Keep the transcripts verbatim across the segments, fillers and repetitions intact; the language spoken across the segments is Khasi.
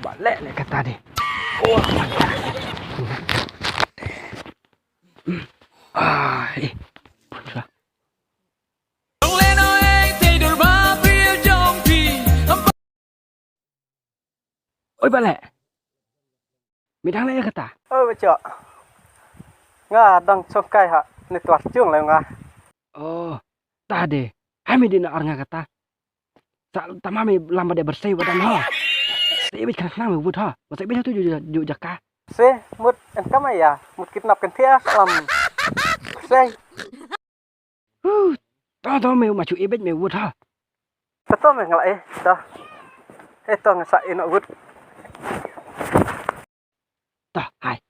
Ba leh leh kata de. Oh. Ah, eh. Oi, ba leh. Me dang leh kata? Oh, bacho. Nga dang chongkai ha. Ni tuar chung leh nga. Oh, ta de. Hai me di na ar nga kata. Sa tama me lam ba de bersei ba dang ho. Te ibit khang khang me wut ho. Ba sa ibit tu ju ju jaka. Se mut en kama ya. Mut kidnap kan thia lam. Bersei. Huh, to to me ma chu ibit me wut ha. To to me ngala eh, to. Eh, to ngasa ino wut. To, hai.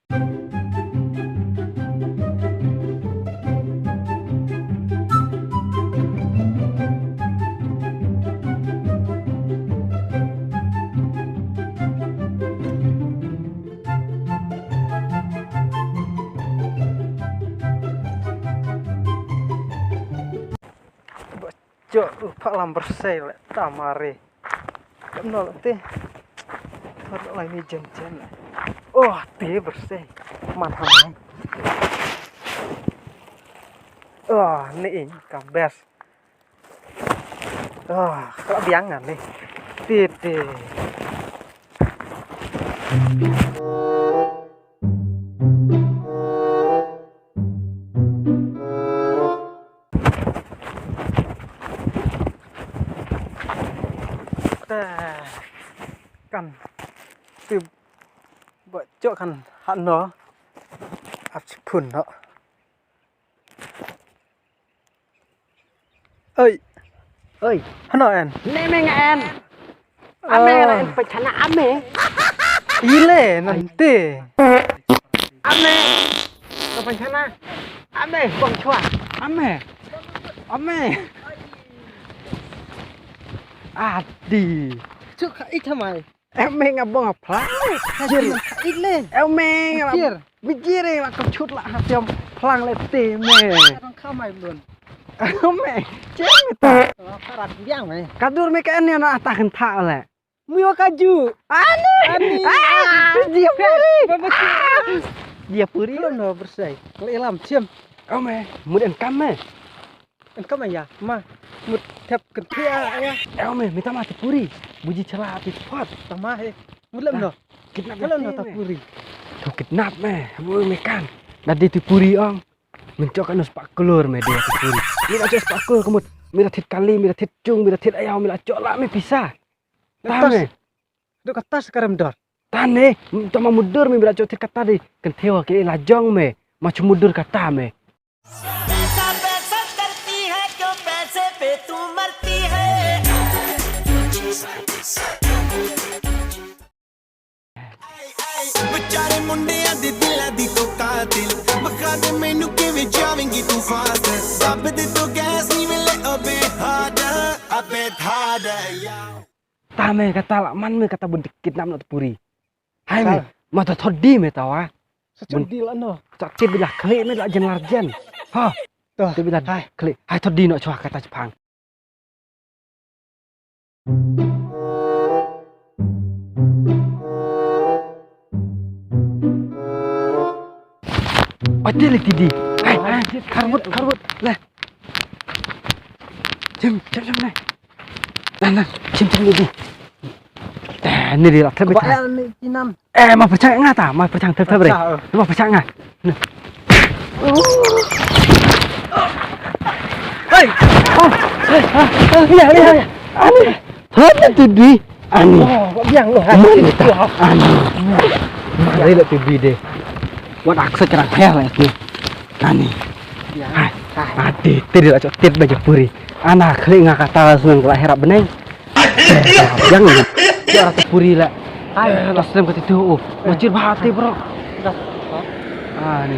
Bacho, u pha lam bersei leh tamare. Kam no leh te. Pha lai ni jen jen leh. Oh, te bersei. Man ham. Oh, ni in ka best. Ah, ka biang ngan ni. Ti ti. Kan ti ba chok kan hano ap chipun no. Oi. Oi. Hano en? Ne me nga en. Ame nga en pachana ame. Ile nanti. Ame. Ka pachana. Ame bong chua. Ame. Ame. Adi. Chuk ka ithamai. Em me nga bong a phla. Kajir. Ile. Em me nga. Kajir. Bijir la ko chut la ha tiam phlang le te me. Ka dong kha mai lun. Em me. Chem me ta. Ka rat biang me. Ka dur me ka ne na ta khan tha le. Mu yo kaju. Ani. Ani. Ah, dia puri. Dia puri. Lo no bersai. Kle lam chem. Em me. Mut en kam me. En kam ya, ma, mut thep kynthia ya. Eo me, me tama te puri. Buji chla te phot. Tama he. Mut lem no. Kidnap lem no ta puri. To kidnap me. Eo me kan. Da de te puri ong. Min chok anu spak klur me de te puri. Mi la chok spak klur kemut. Mi la thit kali, mi la thit chung, mi la thit ayau, mi la chok la me pisa. Ta me. Dok atas karam dor. Tane, tama mudur me mi la chok thit kata de. Kynthia ke la jong me. Ma chu mudur kata me. पैसा पैसा करती है क्यों पैसे पे तू मरती है। ਵਿਚਾਰੇ ਮੁੰਡਿਆਂ ਦੇ ਦਿਲਾਂ ਦੀ ਤੂੰ ਕਾਤਿਲ। ਬਖਾ ਦੇ ਮੈਨੂੰ ਕਿਵੇਂ ਜਾਵੇਂਗੀ ਤੂੰ ਫਾਸਟ। ਦੱਬ ਦੇ ਤੂੰ ਗੈਸ ਨਹੀਂ ਮਿਲੇ ਅਬੇ ਹਾਰਡਰ, ਅਬੇ ਹਾਰਡਰ। Tame kata la man me kata bun kidnap na te puri. Hai me, ma ta thodi me tawa. Sa chon di la no. Sa ti bila khle me la jen lar jen. Ha. To. Ti bila khle. Hai thodi no chwa kata chpang. Oi, ti le ti di. Hai, hai, kharmut, kharmut. Le. Chim, chim, chim le. Nan, nan, chim, chim le di. Eh, ni di la thlep. Ba ya ni kinam. Eh, ma pachang nga ta, ma pachang thep thep re. Ma pachang nga. Hei. Oh, hei, hei, hei. Ani. Hei, tu di. Ani. Oh, biang lo. Ani. Ani. Mari la tu di de. Wat ak sa kena hel ni. Ani. Hai. Ati, ti di la chok tit baju puri. Ana khli nga kata la seneng la herap beneng. Yang ni. Dia rata puri la. Hai, tas lem kata tu. Oh, macir bahati bro. Ah, ni.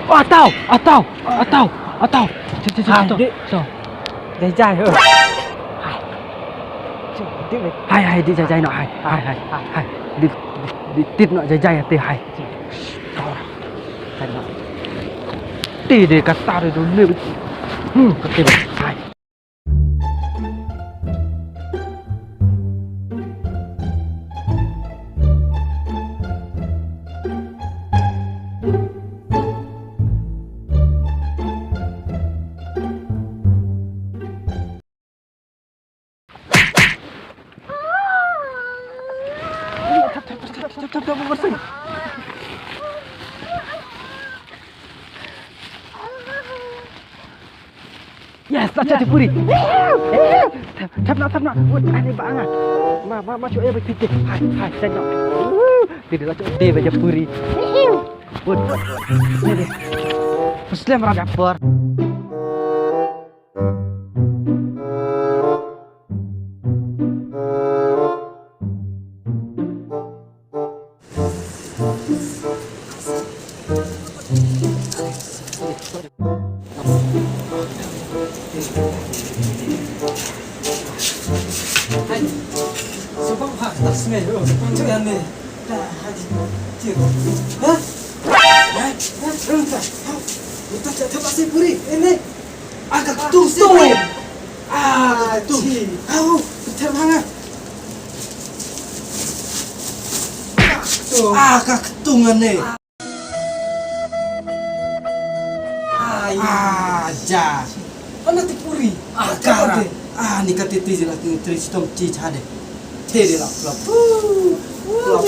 Oh, atau, atau, atau, atau. Cik, cik, cik, atau. Jai jai. Hai. Hai, hai, di jai jai no, hai. Hai, hai, hai. Di, di, di tit no jai jai ati, hai. Hai no. Ti di kata di dulu. Hmm, kata hai. Yes, la shah ïa puri. Thep noh, thep noh. Wut, ani ba nga. Ma, ma, ma, shu ïa ba phi. Hai, hai, shah noh. Ti de la shah de ba ïa puri. Wut, wut, wut. Ni de. Slem rap ïa por. Ah, ka ktung, ktung. Ah, ka ktung. Au, ka ter manga. Ah, ka ktung ane. Ah, ja. Ana te puri. Ah, kara. Ah, ni ka te te jela tu tri stom chi chade. Te de la flop. Flop.